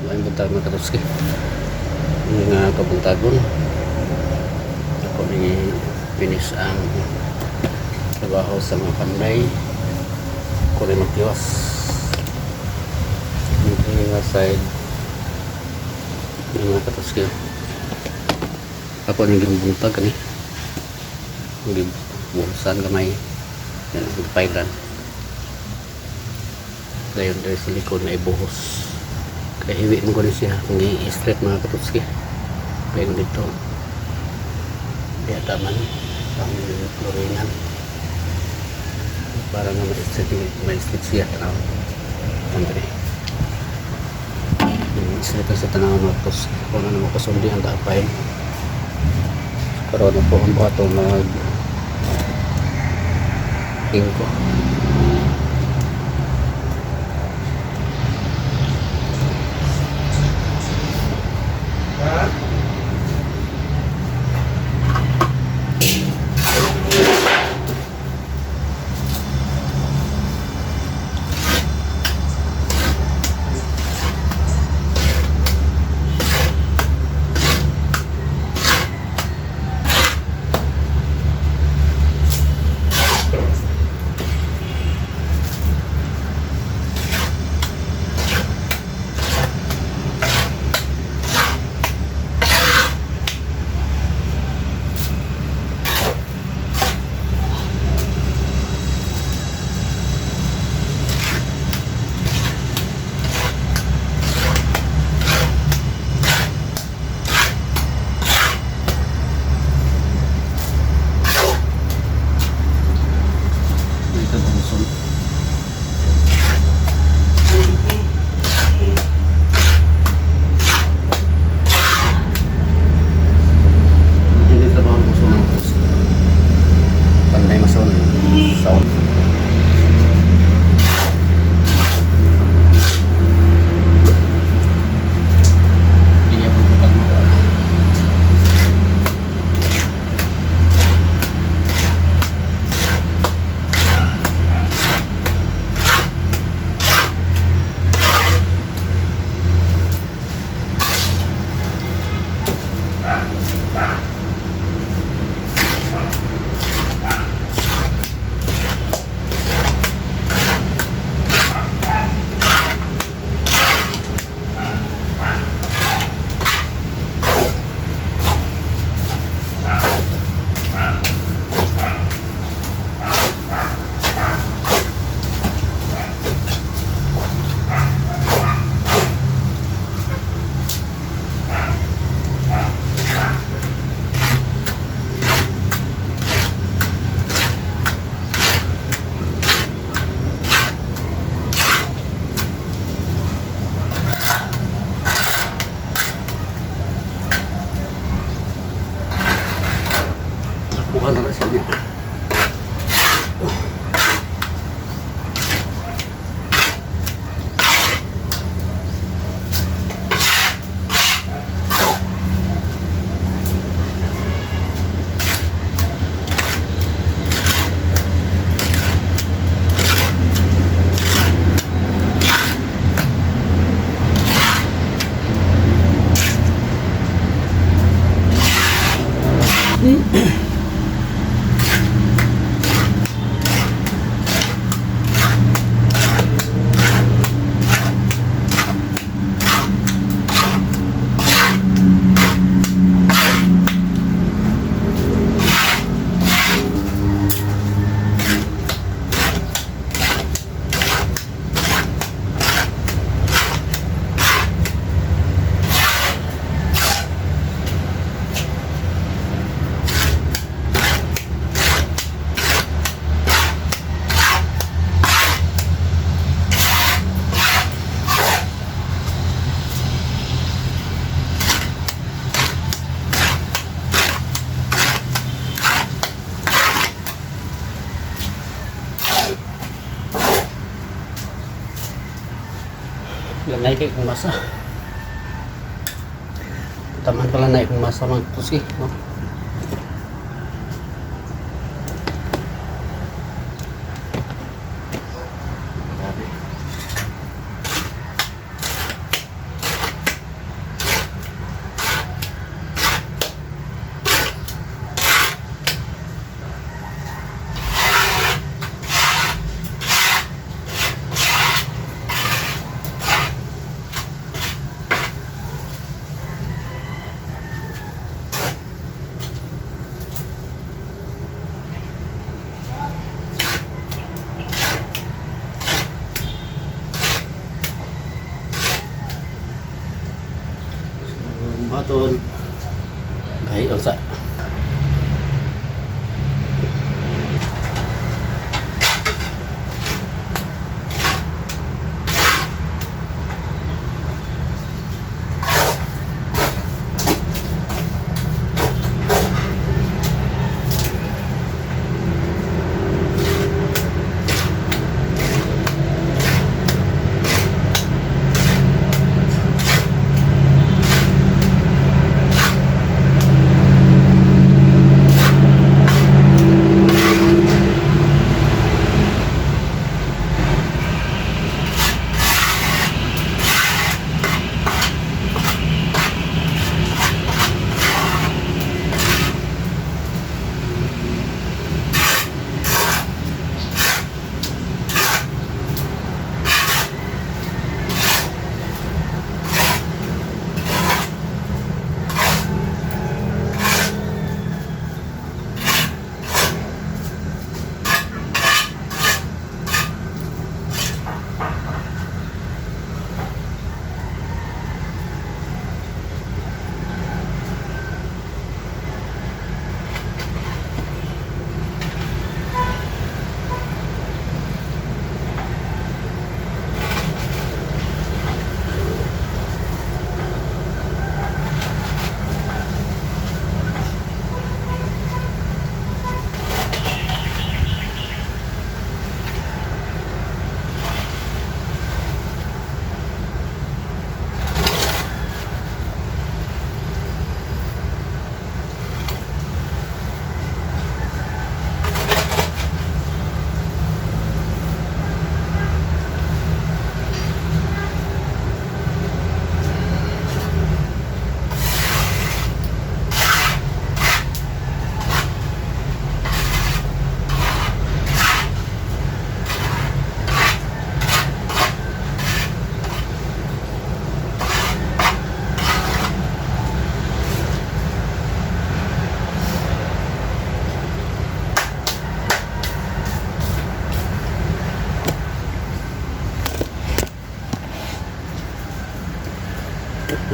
Maayong buntag, mga katoski. Nga kabuntagon. Ako ni finish ang trabaho sa mga panday. Ako rin magtiwas. Yung nga side ng mga katoski. Ako ni gibuntag kani. Gibuhusan gamay. Yan ang pailan. Dayon diri sa likod na ibuhos. Kaya hiwi mo ko ni siya kung i-straight, mga katoski. Kaya dito. Di taman ang floringan. Para nga ma-straight siya tanaw. Andre. Straight na sa tanaw, mga katoski. Kung ano mo kasundi ang daapay. Karon na po ang bato mag ingko. Dito buhuson. Hindi trabaho ang buso ng puso. Panday mason. Sound. Hindi niya pagpapag mo. Bukan na siya niya. Lanay kay kung masa. Taman pala na kung masa, mga katoski. No? Grabe. Buhaton. Gahi unsa.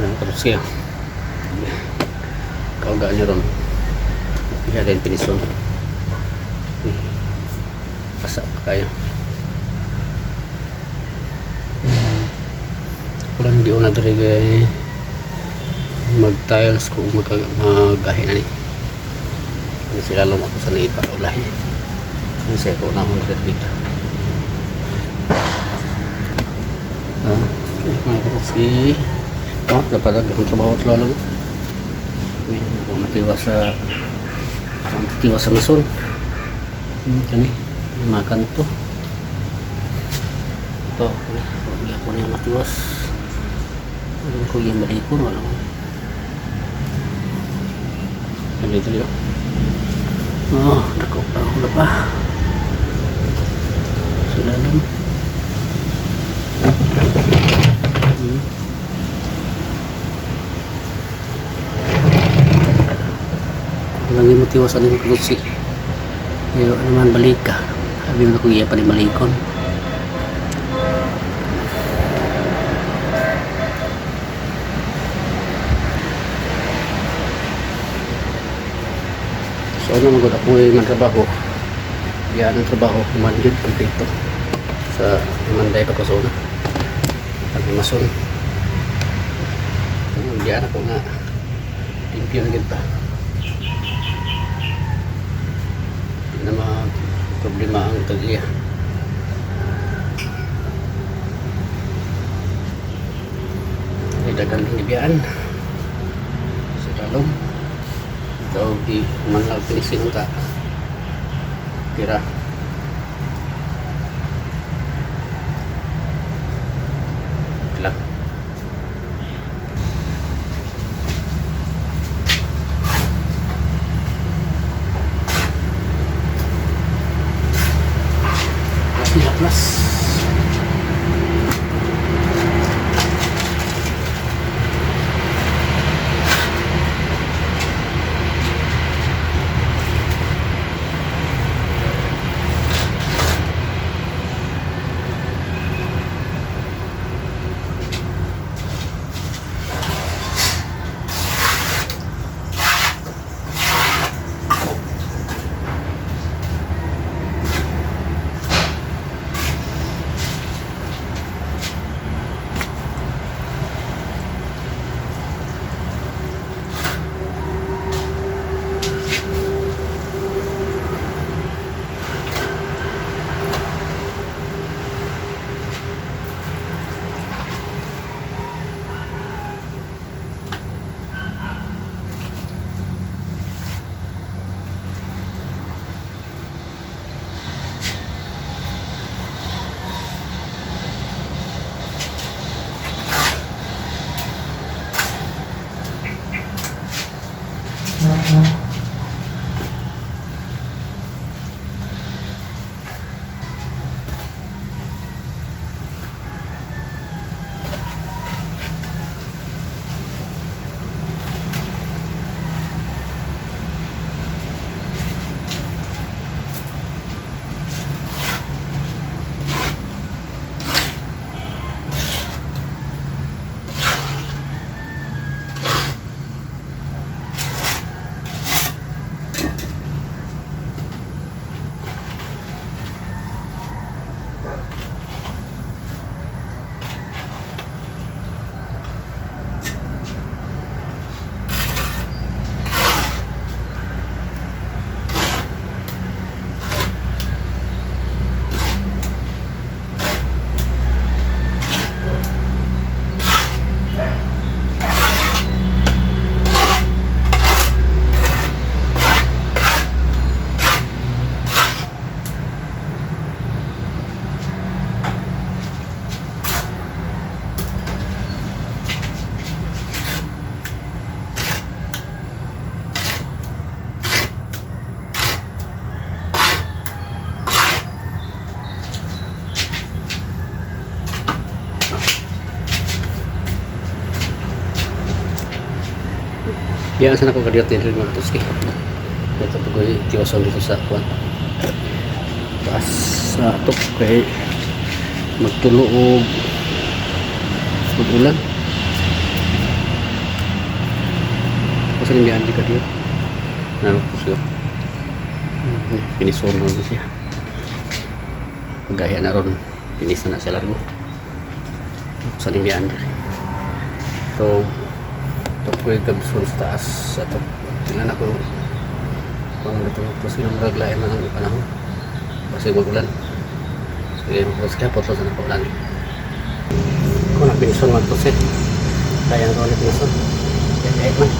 Ano tapos kaya? Kaugaan niyo ron. Kaya din pinison. Asa pa kayo. Kulang di una diri kay mag-tiles kung magahi na ni. Ano sila lang ako sa naipa ulahi. Ano siya ko na akong dito. Ah, mga kapatid. Oh, dapat akong trabaho at lolo. Ako natiwa sa mason. Kani, mga kanto. Ito, kani, hindi ako niya matiwas. Ano ko yung malikon, wala ko. Kani ito yun. Oh, dako pa ako na pa. Sila lang. Walang yung matiwas ano yung kutsi. Pero ano man balik ka. Sabi mo na kung iya pa ni malikon. So ano magod ako yung mantrabaho. Yan ang trabaho. Man yun, kompleto. Sa Manday pa ko sa una. Pag mason. Diyan ako nga. Limpyo na gid pa. Hindi na mga problema ang tag-iya. Ay, dagan ang libiyaan. Sa talong. Ito, di man lang pinisin ta. Tira. Lang. Plus. Diyan sa nako kadiyot dito, mga katuski. Dito po ko tiwason dito sa kuan. Taas sa atok kay magtulo og mag-ulan. Kasi hindi andi kadiyot. Nano po siya. Pinison na siya. Pagaya na ron, pinis na na siya largo. Sa ning diyan. So, ito po yung gabson sa taas. Sa top. Tingnan ako kung ano ito. Kasi nang murag lain man ang panahon. Kasi mag-ulan. So, yun. Kasi kaya potlo sa napaulan. Kung na pinison man to siya. Kaya na ito pinison. Kaya man.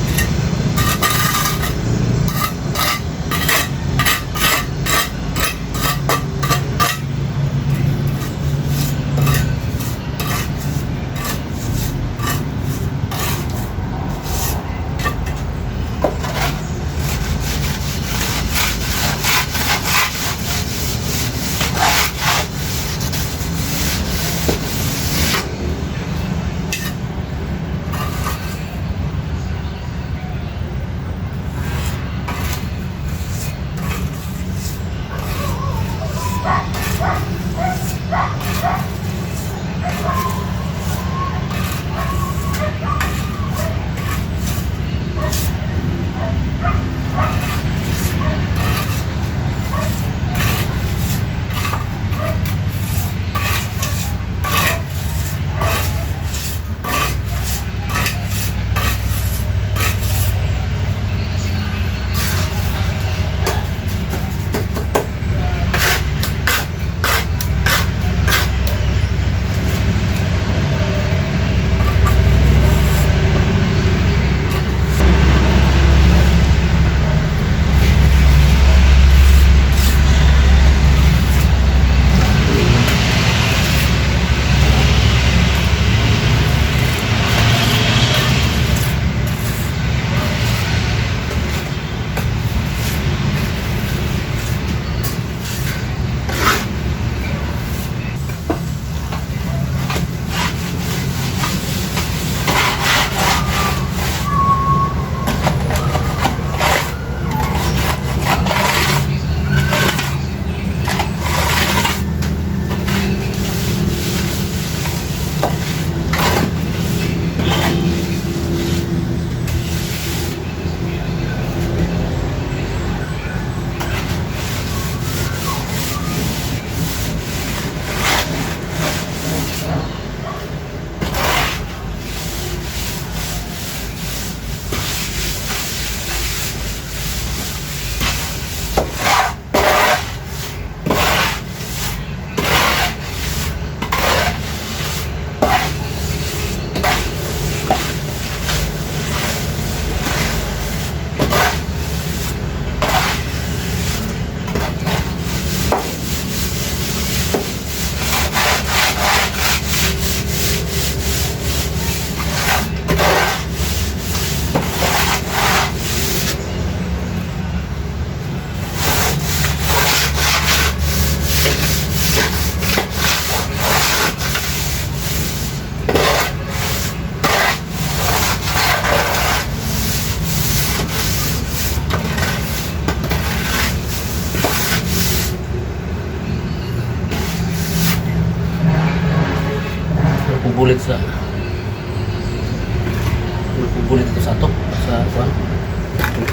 Bulit sa bulit ito sa atok sa kuan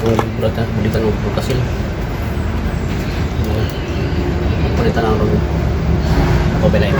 kung bulitan bulitan og bukasil bulitan ang ron ako belay.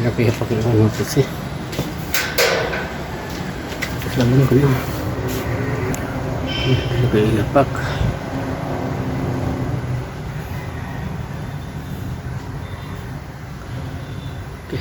Ako ihapak ng mga PC. Laman ko yun. Hindi ko ihapak. Okay.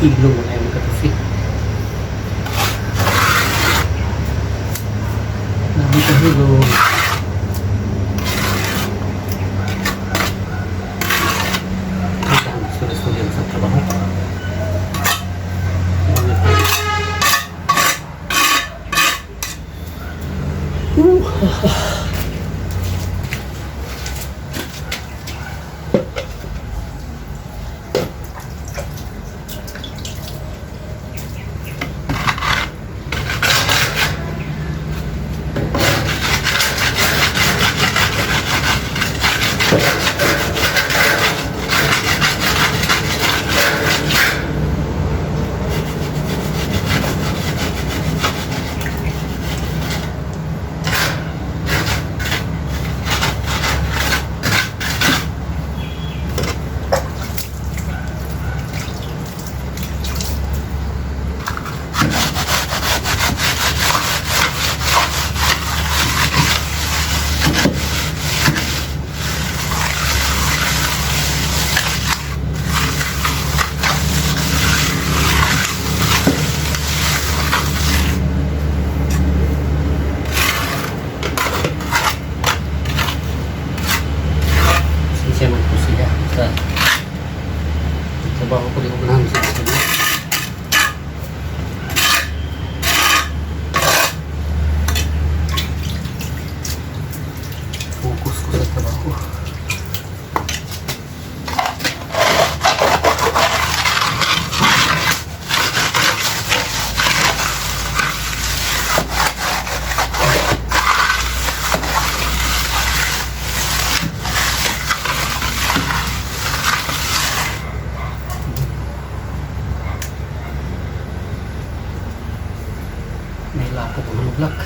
Ilong na yung magkatusi. Grabe kahilom. Kita ang istorya-istorya sa trabaho. Siya man po siya. Sa trabaho ko, di ko ganahan sa istorya. Focus ko sa trabaho. May lapok ang hollow block.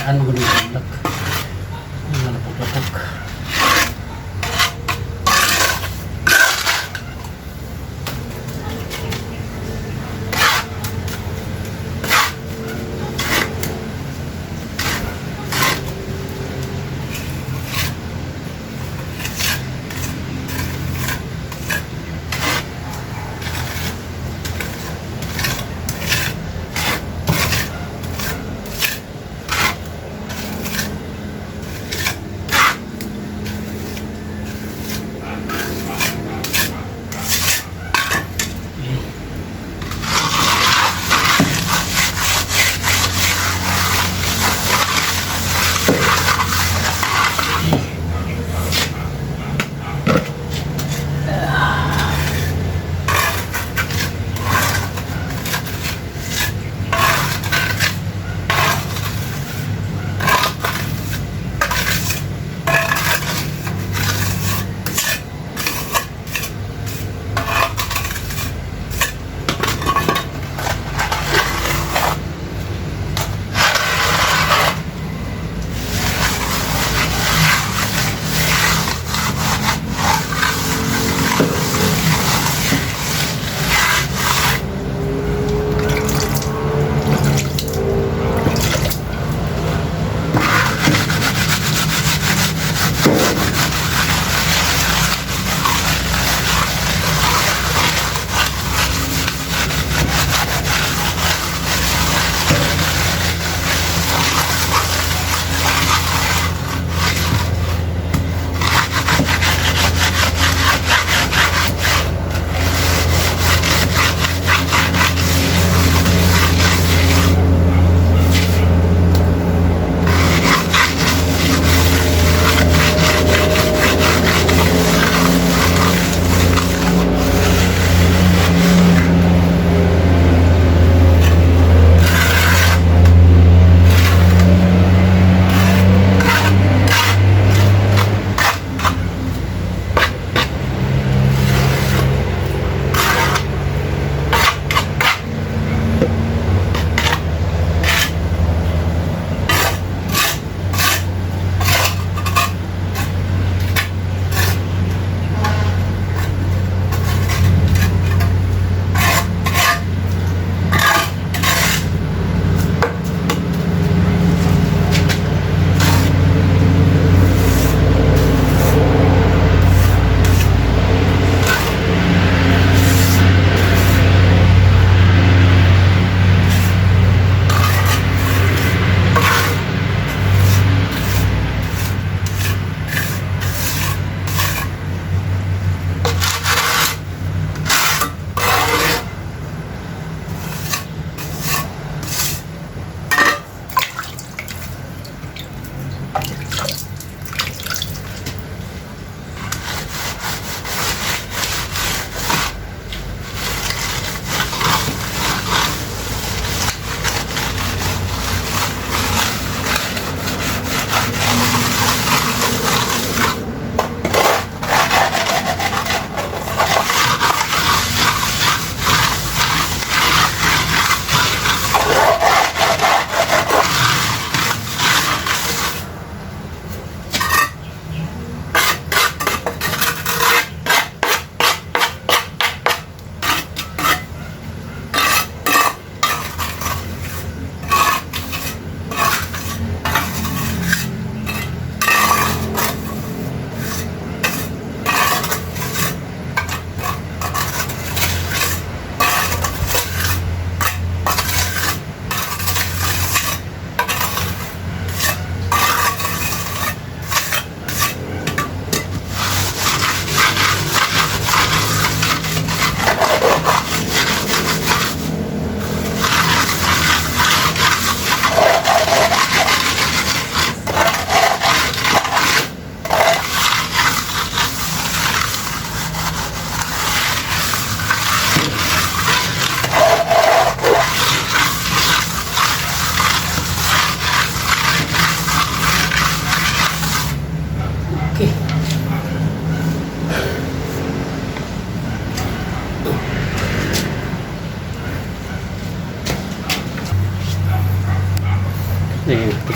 Ano ba yung hollow block? Ang malapok-lapok.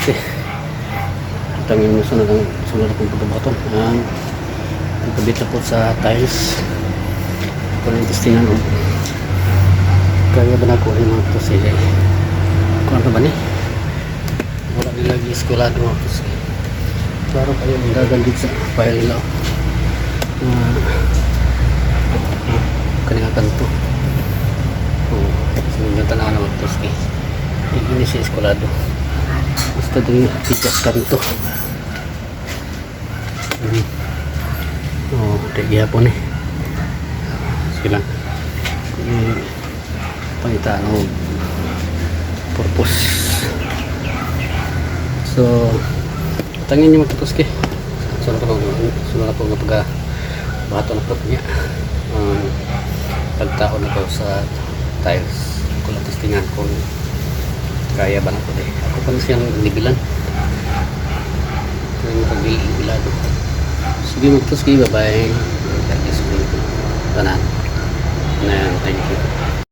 Magtuski. Tangin mo sunod ang sunod akong pagkabaton. Ang pagkabit na po sa tiles. Kung yung testingan og kaya ba na ko rin mga tuski kay kung ano ba ni? Wala nila eskwelado, mga tuski. Klaro kayo ang gagandit sa file nila. Kaninga kanto. Oh, so yung tanaw na magtuski. Hindi siya eskwelado. Basta din pikas kanto. Oh, di gihapon eh. Sige lang. Eh, pangita ano purpose. So, tangin niyo magtutuski. Sunod ako nga pagka bato na po niya. Pagtaon ako sa tiles. Kung lang testingan kung kaya ba na ko eh. Ako pa na siyang nibilan. Kaya pagbilado. Sige magtuski, bye-bye. God bless you. Tanan. Na, thank you.